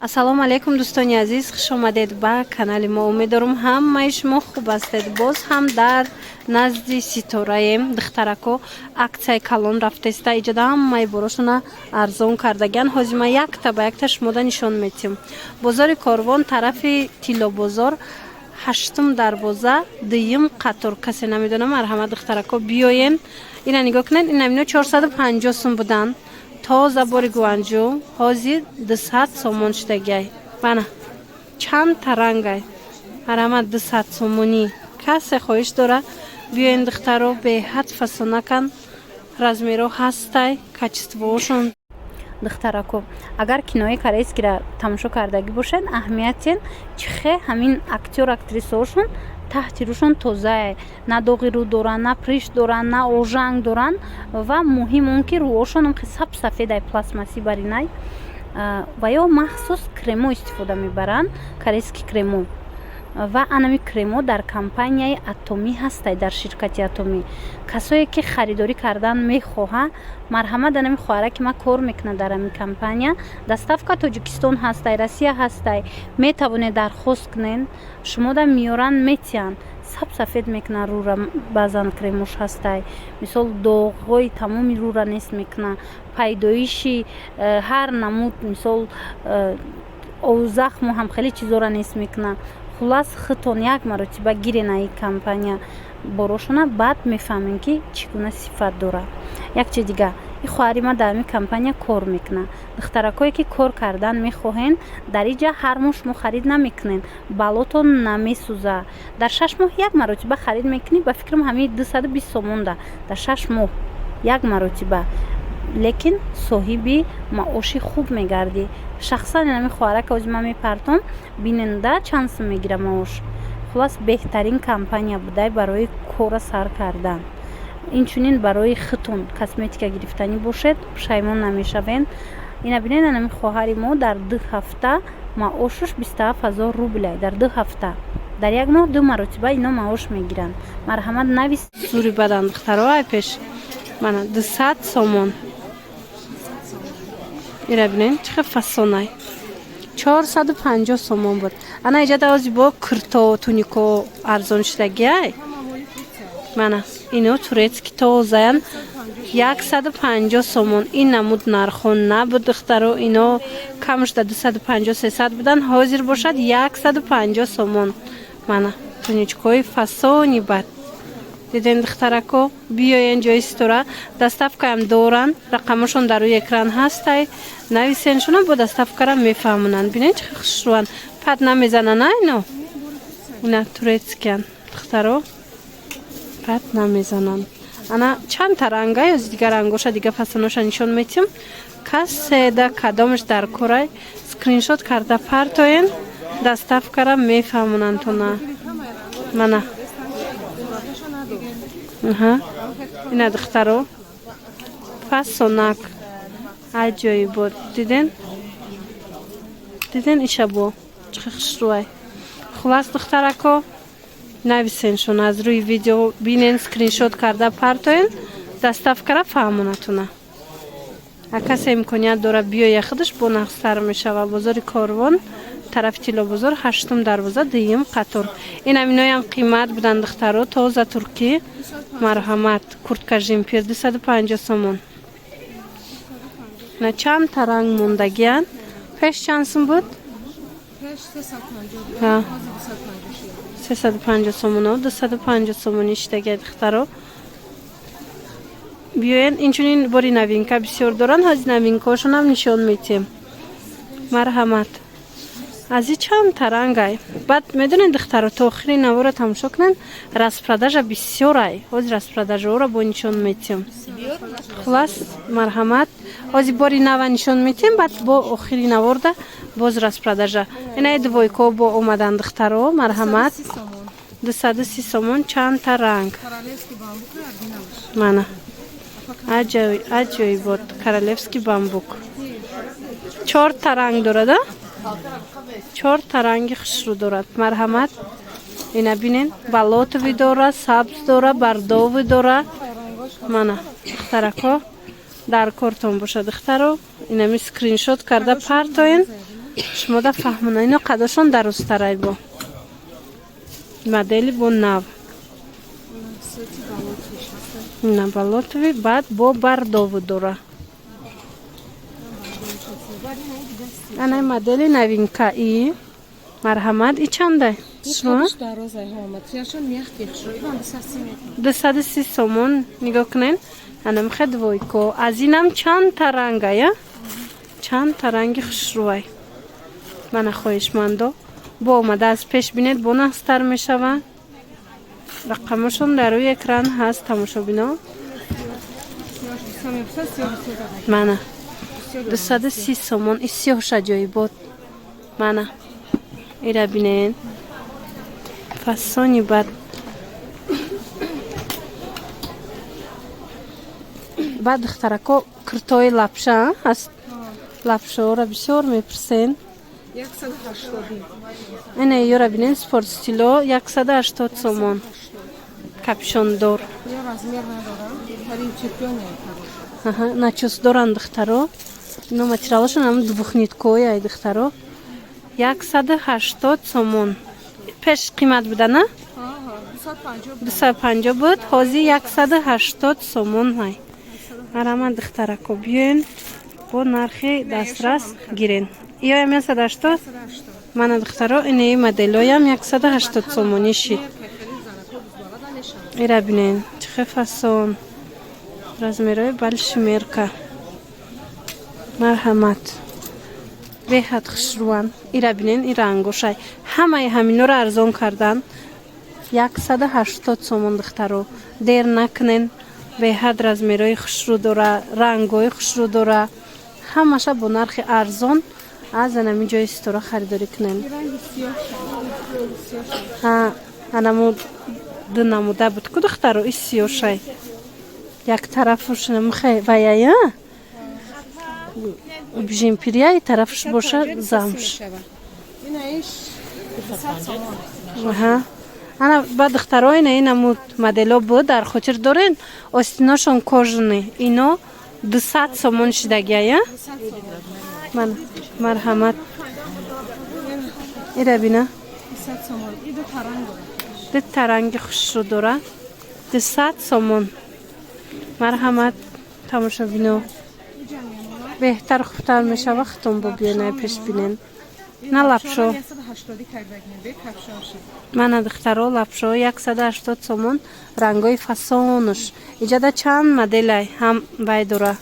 Ассалому алайкум, дӯстони азиз, хуш омадед ба канали мо. Умеддорум, ҳамаи шумо хуб ҳастед. Боз ҳам дар назди Ситораем. Духтарако, аксияи калон рафтеста, иҷода ҳамаи борошона арзон кардагиан. Ҳозир ман якта ба якта шумода нишон метиҳам. Бозори Корвон, тарафи Тиллобозор, ҳаштум дарвоза, дуюм қатор. Касе намедонам, марҳамат, духтарако, биёен. Ина нигоҳ кунед, ина ино 450 сум буданд, тоза бори Гуанҷу, ҳозир 200 сомон шудагиай. Мана, чанд тарангай. Марҳамат, 200 сомонӣ. Касе хоҳиш дора, биёен, духтаро, беҳад фасонакан, размеро ҳастай, качествоошон. Духтарако, агар кинои корейскиро тамошо кардагӣ бошед, аҳамиятен чӣ хе ҳамин актёр, актрисаошон таҳти рӯшон тозае, на доғи рӯ доранд, на прыщ доранд, на ожанг доранд ва муҳим он ки рӯҳошон омхе сап сафедай, пластмассӣ баринай. Ва ё махсус кремо истифода мебаранд, корейский кремо. Ва анами кремо дар компанияи Атомӣ ҳастай, дар ширкати Атомӣ. Касое ки харидорӣ кардан мехоҳа, марҳамат, анами хоҳара ки ман кор мекунад дар ҳамин компания. Доставка Тоҷикистон ҳастай, Россия ҳастай, метавонед дархост кунед, шумода меёранд, метиҳанд. Сап сафед мекунад рӯра. Баъзан кремош ҳастай, мисол, доғҳои тамоми рӯра нест мекунад, пайдоиши ҳар намуд, мисол, овзахму ҳам хеле чизоро нест мекунад. Хуллас, худтон як маротиба гирен аи компания борошона, баъд мефаҳмем, ки чӣ гуна сифат дорад. Як чиз дига, и хоҳари ман дар ҳамин компания кор мекунад. Духтаракое ки кор кардан мехоҳен, дар иҷа ҳар моҳ шумо харид намекунед, балотон намесӯза. Дар 6 моҳ як маротиба харид мекунӣ, ба фикрам, ҳамин 220 сомонда дар 6 моҳ як маротиба, лекин соҳиби маоши хуб мегардӣ. Шахсан ҳамин хоҳарака ози ман мепартом, биненда, чанд сум мегира маош. Хуллас, беҳтарин компания будай барои кора сар кардан. Инчунин барои худтон косметика гирифтанӣ бошед, пушаймон намешавед. Ина бинед, ҳамин хоҳари мо дар 2 ҳафта маошаш 27 000 рублай дар 2 ҳафта. Дар як моҳ ду маротиба ино маош мегиранд. Марҳамат, навис. Зури бадан, духтаро, ай пеш мана 200 сомон. Ира бинед, чӣ хел фасонай, 450 сомон буд. Ана иҷада ози бо курто, тунико арзон шудагиай. Мана, ино турецкий тозаян, 150 сомон. Ин намуд нархҳо набуд, духтаро, ино кам шуда 250, 300 будан, ҳозир бошад 150 сомон. Мана, туничкои фасони бад диден, духтарако, биёен ҷои Ситора, доставкаам доранд, рақамошон дар рӯи экран ҳастай, нависеншона, бо доставкара мефаҳмонанд. Бинед, чӣ хушрӯянд, пат намезананд ино. Ина турецкиян, духтаро, пат намезананд. Ана чанд та ранга, ёзи дигар рангоша, дига фасоноша нишон метиҳам. Каседа кадомаш дар корай, скриншот карда партоен, доставкара мефаҳмонанд тона. Мана, ина, духтаро, фасонак аҷоибот. Диден, диден, ишабо чӣ хушрӯай. Хуллас, духтарако, нависеншон, аз рӯи видео бинен, скриншот карда партоен, доставкара фаҳмонатуна. А касе имконият дора, биёя худаш, бо нағзтар мешава. Бозори Корвон, тарафи Тиллобозор, ҳаштум дарвоза, дуюм қатор. Ин аминоям қимат буданд, духтаро, тоза туркӣ. Марҳамат, куртка жемпир 250 сомон. На чанд таранг мондагиянд. Пеш чанд сум буд? Пеш 350 буд, Ҳа. ҳозир 250 шуд. 350 сомоно, 250 сомонӣ шидагия. Духтаро, биёен. Инчунин бори новинка бисёр доранд, ҳозир новинкаҳошонам нишон метиҳем. Марҳамат, аз и чанд тарангай. Баъд медонед, духтаро, то охири навора тамошо кунанд, распродажа бисёрай. Ҳозир распродажаҳоро бо нишон метиҳем. Хуллас, марҳамат, ҳозир бори нава нишон метиҳем, баъд бо охири наворда боз распродажа. Инаи двойко бо омадан, духтаро, марҳамат. 30 сомон. 230 сомон, чандта ранг. Королевский бамбук оригиналш. Мана, аҷоибот, королевский бамбук чорта ранг дорад, а чорта ранги хушрӯ дорад. Марҳамат, ина бинен, болотовый дора, сабз дора, бордовый дора. Мана, духтарако, дар кортон боша, духтаро, инами скриншот карда партоен. Шумода фаҳмона, ино қадошон дарозтарай, бо модели бо нав. Сети болотовый шаста. На болотовый, баъд бо бордовый дора. Баъд ина дига си. Ана модели новинка и, марҳамат, и чандай? Шумо? Қадаш дарозай ҳо, материалшон мягкий, хушрӯ. Ивам 230 метр. 230 сомон. Нигоҳ кунен, анамихе двойко. Аз инам чандта ранга, я чандта ранги хушрӯвай. Мана, хоҳишмандо, бо омада аз пеш бинед, бо нағзтар мешаванд. Рақамошон дар рӯи экран ҳаст, тамошобино. Сиёҳ бисёр мепурсад, сиёҳ бисёр дорад. Мана. Бисёр. 230 сомон. И сиёҳш аҷоибот. Мана, ира бинен, фасони бад. Баъд, духтарако, киртои лапша ҳаст. Лапшаҳоро бисёр мепурсен. 180. Ина ёра бинен, спорт стило, 180 сомон, капюшондор. Я размер надорам. Вале чемпионе хорош. Аҳа, начёс доранд, духтаро. Ино материалашон ҳам двухниткои ай, духтаро. 180 сомон. Пеш қимат буда, на? Ҳа, 250. 250 буд, ҳозир 180 сомон ҳай. Марама, духтарако, биёен, бо нархи дастрас гирен. Иёям 180? 180. Мана, духтаро, инаи моделоям 180 сомонӣ шид. Хеле занако бузбалада мешавад. Ира бинен, чӣ хел фасон, размерои большой мерка. Марҳамат, беҳад хушрӯан. Ира бинен, и рангошай. Ҳамаи ҳаминора арзон кардан, 180 сомон. Духтаро, дер накунен. Беҳад размерои хушрӯ дора, рангҳои хушрӯ дора, ҳамаша бо нархи арзон аз анами ҷои Ситора харидорӣ кунен. Ин ранги сиёҳ шад. Сиёҳ шад. Ҳа, анаму ду намуда буд ку, духтаро. И сиёшай, як тарафуш намихе ваяя бижемпирия, и тарафуш боша замш. Ина иш 200 сомон. Аҳа. Ана ба духтаро, ина ин намуд модело буд, дар хотир дорен, остиношон кожаный. Ино 200 сомон шидагия. 200 сомон. Ман, марҳамат, ира бина. 200 сомон. И ду таранг дорад. Ду таранги хушрӯ дора, 200 сомон. Марҳамат, тамошобино. Иҷа мемонад. Беҳтар, хубтар мешава, хитон бо биёнай пеш бинен. На лапшо. 180 кардагим, бе капшон шид. Мана, духтаро, лапшо 180 сомон, рангои фасонуш. Иҷада чанд моделай, ҳам вай дора,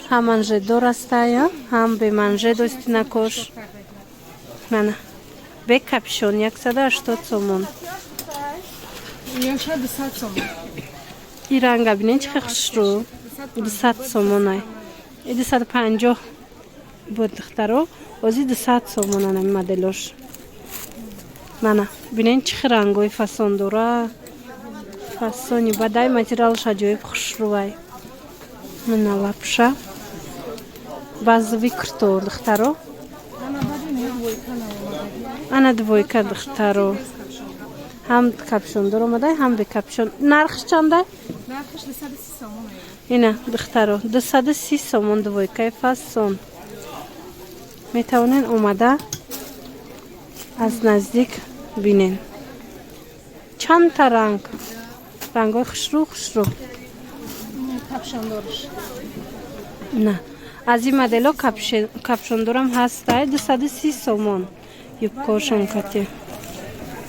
ҳам манжетдор астая, ҳам беманжет, остинакош. Мана, бе капюшон, 180 сомон. Ёша 200 сомон. И ранга бинен, чӣ хел хушрӯ, 200 сомонай. И 250 буд, духтаро, ози 200 сомон анами моделош. Мана, бинен, чӣ хел рангои фасон дора, фасони бадай, материалаш аҷоиб хушрӯвай. Мана лапша, базовый киртор, духтаро. Ана баъд ин двойка наомадаги. Ана двойка, духтаро, ҳам капюшондор омадай, ҳам бе капюшон. Нархш чандай? Нархаш 230 сомон. Ина, духтаро, 230 сомон, двойкаи фасон. Метавонен омада аз наздик бинен. Чандта ранг, рангҳои хушрӯ, хушрӯ. Капюшондорш. На, аз ин модело капюшондорам ҳастай, 230 сомон, юбкошон кати.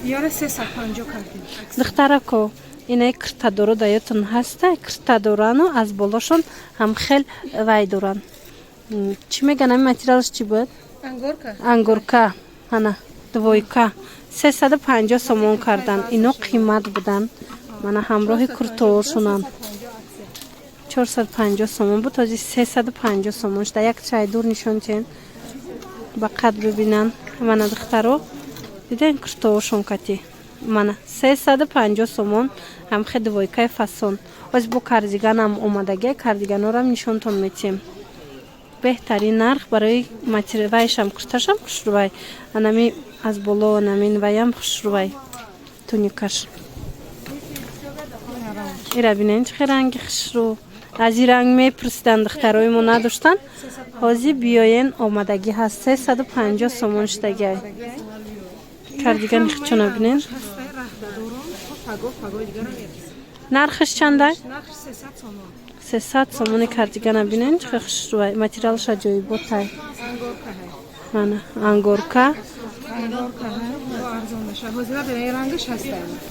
Ёра 350 кардем. Духтарако, инаи киртадоро да ёдтон ҳастай? Киртадорану аз болошон ҳам хел вай доранд. Чӣ меган, ами материалаш чӣ буд? Ангорка. Ангорка. Ана двойка 350 сомон кардан. Ино қимат буданд. Мана, ҳамроҳи куртоошонанд, 450 сомон буд, ҳозир 350 сомон шуда. Як чайдур нишон тиҳен, ба қад бибинанд. Мана, духтаро, диден, куртоошон кати. Мана, 350 сомон, ҳамхе двойкаи фасон. Ҳозир бо кардиганам омадагия, кардиганорам нишонтон метиҳем. Беҳтарин нарх барои вайшам, курташам хушрӯвай, анами аз боло анамин ваям хушрӯвай, туникаш. Ира бинен, чӣ хел ранги хушрӯ. Аз ин ранг мепурсиданд, духтарои мо надоштанд. Ҳозир биёен, омадагӣ ҳаст, 350 сомон шудагиай. Кардигани хичона бинен. Нархаш чандай? 300 сомони. Кардигана бинен, чӣ хушрӯай, материалаш аҷоиботай. Мана ангорка.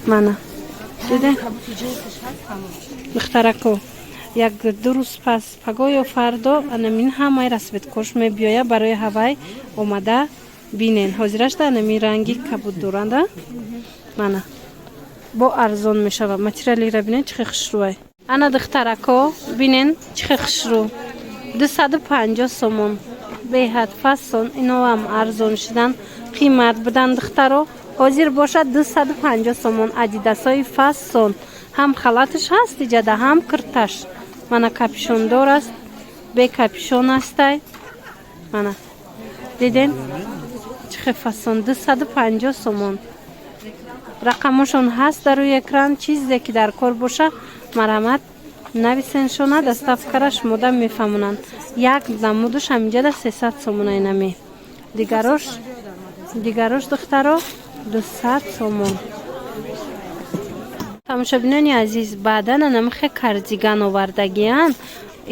Мана диде, духтарако, як ду рӯз пас, пагоҳ ё фардо, анамин ҳамаи расцветкош мебиёя. Барои ҳавай омада бинен. Ҳозирашда анамин ранги кабуд доранда. Мана, бо арзон мешава. Материалира бинен, чӣ хел хушрӯай. Ана, духтарако, бинен, чӣ хел хушрӯ, 250 сомон, беҳад фасон. Иноам арзон шудан, қимат будан, духтаро, ҳозир бошад 250 сомон. Адидасои фасон, ҳам халаташ ҳаст иҷада, ҳам кирташ. Мана, капюшондор аст, бе капюшон астай. Мана, диден, чӣ хел фасон, 250 сомон. Рақамошон ҳаст дар рӯи экран. Чизе ки дар кор боша, марҳамат, нависеншона, доставкара шумода мефаҳмонанд. Як намудуш ҳаминҷада 300 сомона, инами дигарош, духтаро, 200 сомон. Тамошобинони азиз, баъдан анамихе кардиган овардагиян.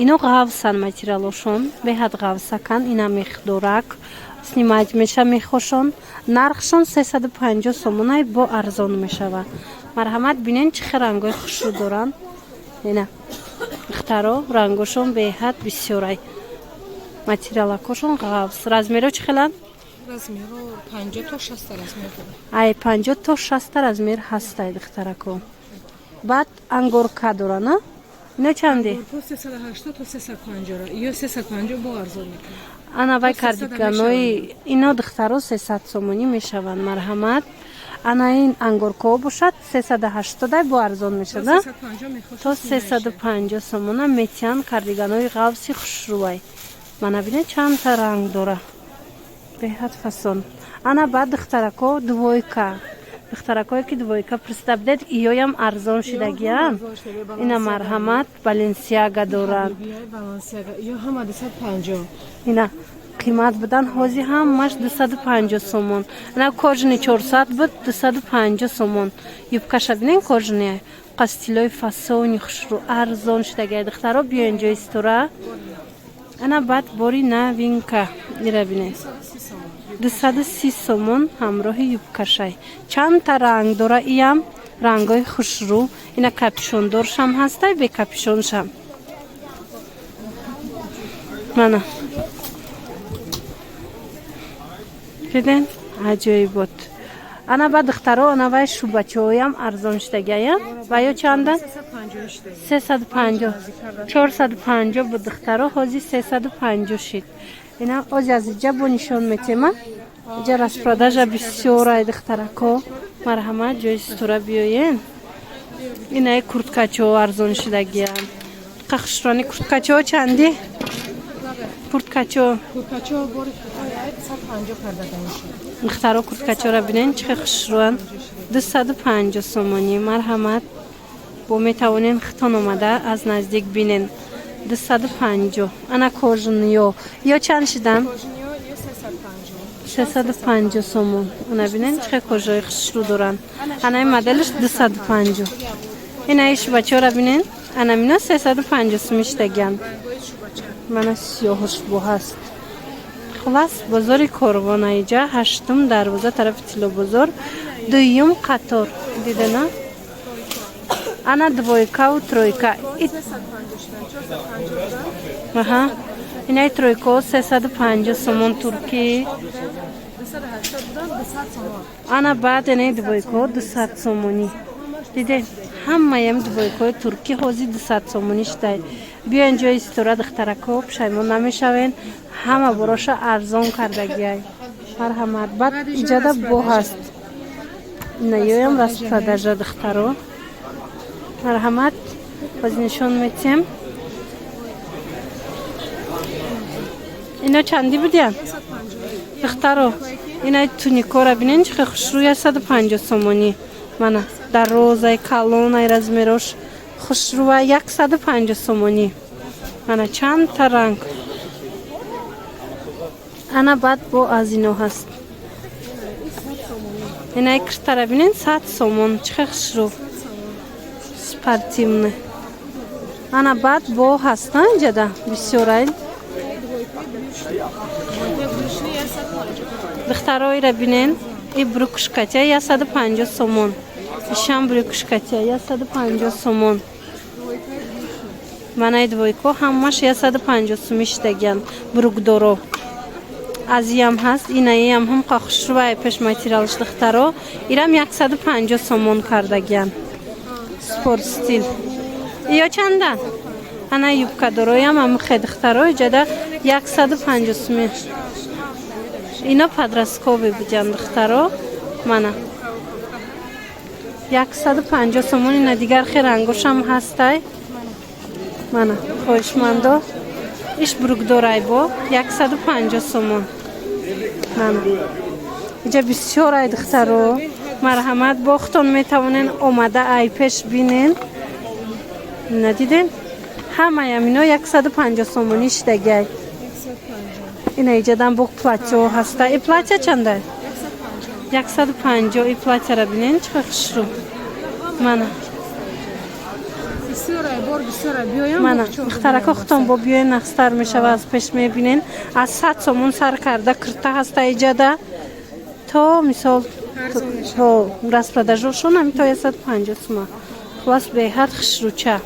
Ино ғавсан, материалошон беҳад ғавсакан. Ина мехдорак снимать меша мехошон. Нархшон 350 сомонай, бо арзон мешава. Марҳамат, бинен, чӣ хел рангҳои хушрӯ доранд. Ина, духтаро, рангошон беҳад бисёрай, материалакошон ғавс. Размеро чӣ хеланд? Размеро 50 то 60 размер дорад. Ай 50 то 60 размер ҳастай, духтарако. Баъд ангорка дорана. Ино чанде? То 380 то 350, ё 350 бо арзон мекунад. Ана вай То 300 кардиганои ино, духтаро, 300 сомонӣ мешаванд. Марҳамат, ана ин ангоркаҳо бошад, 380 бо арзон мешавад. 350 мехоҳад. То 350 сомона метиҳанд кардиганои ғавси хушрӯвай. Мана, бинед, чандта ранг дора, беҳад фасон. Ана баъд, духтарако, двойка. Духтаракое ки двойка пурсида будед, иёям арзон шидагиян. Ина, марҳамат, Баленсиага доранд. Балансиага ё ҳама 250. Ина қимат будан, ҳозир ҳамаш 250 сомон. Ина кожаный 400 буд, 250 сомон. Юбкаша бинен, кожаный, қастилои фасони хушрӯ, арзон шидагия. Духтаро, биёен ҷои Ситора. Ана баъд бори новинка, ира бинед, 230 сомон ҳамроҳи юбкашай. Чандта ранг дора, иям рангҳои хушрӯ. Ина капюшондоршам ҳастай, бе капюшоншам. Мана, диден, аҷоибот. Ана ба духтаро, ана вай шубачаҳоям арзон шудагияям. Ва ё чанда? 350 шуда. 350, 450 буд, духтаро, ҳозир 350 шид. Ина ози аз иҷа бо нишон метема. Иҷа распродажа бисёрай, духтарако. Марҳамат, ҷои Ситора биёен. Инаи курткачаҳо арзон шудагиянд. Қахшрони курткачаҳо чанди? Курткачаҳо? Куртачо бори 150 карда даша. Духтаро, курткачаҳоро бинен, чӣ хел хушрӯянд, 250 сомонӣ. Марҳамат, бо метавонен хитон омада аз наздик бинен. 250. Ана кожаныё ё чанд шидан? Кожаныё ё 350. 350 сомон. Ана бинен, чӣ хел кожаи хушрӯ доранд. Анаи моделаш 250. Инаи шубачаҳоро бинен, ана мино 350 суми шидагиянд. Мана, сиёҳуш бо ҳаст. Хулас, бозори Корвон, аиҷа ҳаштум дарвоза, тарафи Тиллобозор, дуюм қатор, дидена. Ана двойкаву тройка. Аҳа, инаи тройкао 350 сомон, туркӣ. 280 будан, 200 сомон. Ана баъд инаи двойкао 200 сомонӣ. Диде, ҳамаям двойкаои туркӣ ҳозир 200 сомонӣ шудай. Биёен ҷои Ситора, духтарако, пушаймон намешавен. Ҳама бороша арзон кардагиай. Марҳамат. Баъд иҷада бо ҳаст, инаёям распродажа. Духтаро, марҳамат, боз нишон метиҳем. Ино чандӣ будиян, духтаро? Инаи туникора бинен, чӣ хел хушрӯ, 150 сомонӣ. Мана, дарозай, калонай, размерош хушрӯа, 150 сомонӣ. Мана, чандта ранг. Ана, баъд бо аз ино ҳаст. Инаи киртара бинен, 100 сомон. Чӣ хел хушрӯ, спортивный. Ана, баъд бо ҳаст на, инҷада бисёрай. Брючный 150. Духтароира бинен, и брюкшкатя 150 сомон, ишам брюкшкатя 150 сомон. Манаи двойко ҳамаш 150 суми шидагиян. Брюкдоро азиям ҳаст, инаиам ҳам хушрӯвай, пеш материалш. Духтаро, ирам 150 сомон кардагиян. Спорт стиль ё чандан? Ана, юбкадороям амихе, духтаро, иҷада 150 суми. Ино подростковый будян, духтаро. Мана, 150 сомон. Ина, дигар хе рангошам ҳастай. Мана, хоҳишмандо, иш брюкдорай бо 150 сомон. Мана, иҷа бисёр ай, духтаро. Марҳамат, бохтон метавонен омада ай пеш бинен. Надиден, ҳамаям ино 150 сомонӣ шидагиай. Ина, иҷадан бо платьё ҳаста. И платья чанда? 150. И платьяра бинен, чӣ хушрӯ. Мана. Бисёрай бор, бисёрай, биёям. Мана, духтарако, худтон бо биёен, нақстар мешава, аз пеш мебинен. Аз 100 сомон сар карда кирта ҳаста иҷада то мисол то распродажошон ҳами то 150 сума. Хулас, беҳад хушрӯча.